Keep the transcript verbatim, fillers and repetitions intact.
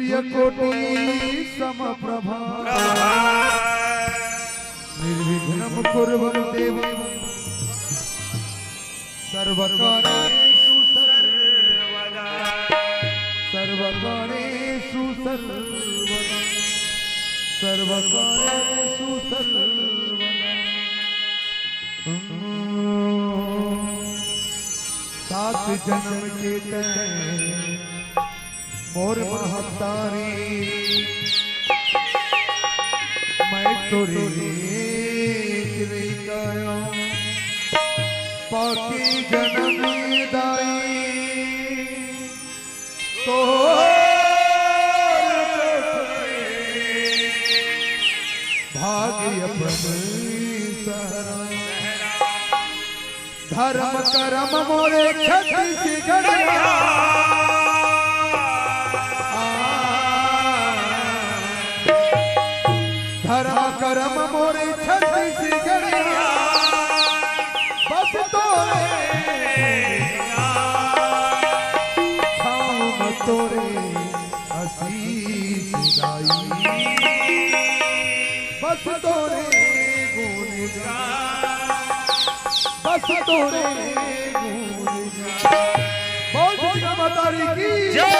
सूर्यकोटि समप्रभा। निर्विघ्नं कुरु देव सर्वकार्येषु सर्वदा। सर्वकार्येषु सर्वदा। सर्वकार्येषु सर्वदा। सात जन्म के तैं मोर महतारी, मैं तोरे चिरई कायो, पाके जनम दाई, तोर भाग्य अपन सहरा। धर्म करम मोरे छत्तीसगढ़िया। धर्म करम मोरे छत्तीसगढ़िया। बस तोरे छाँव में तोरे आशीष दाई। बस तोरे गुण गान, बस तोरे गुण गान। बोल दुर्गा माता री की जय।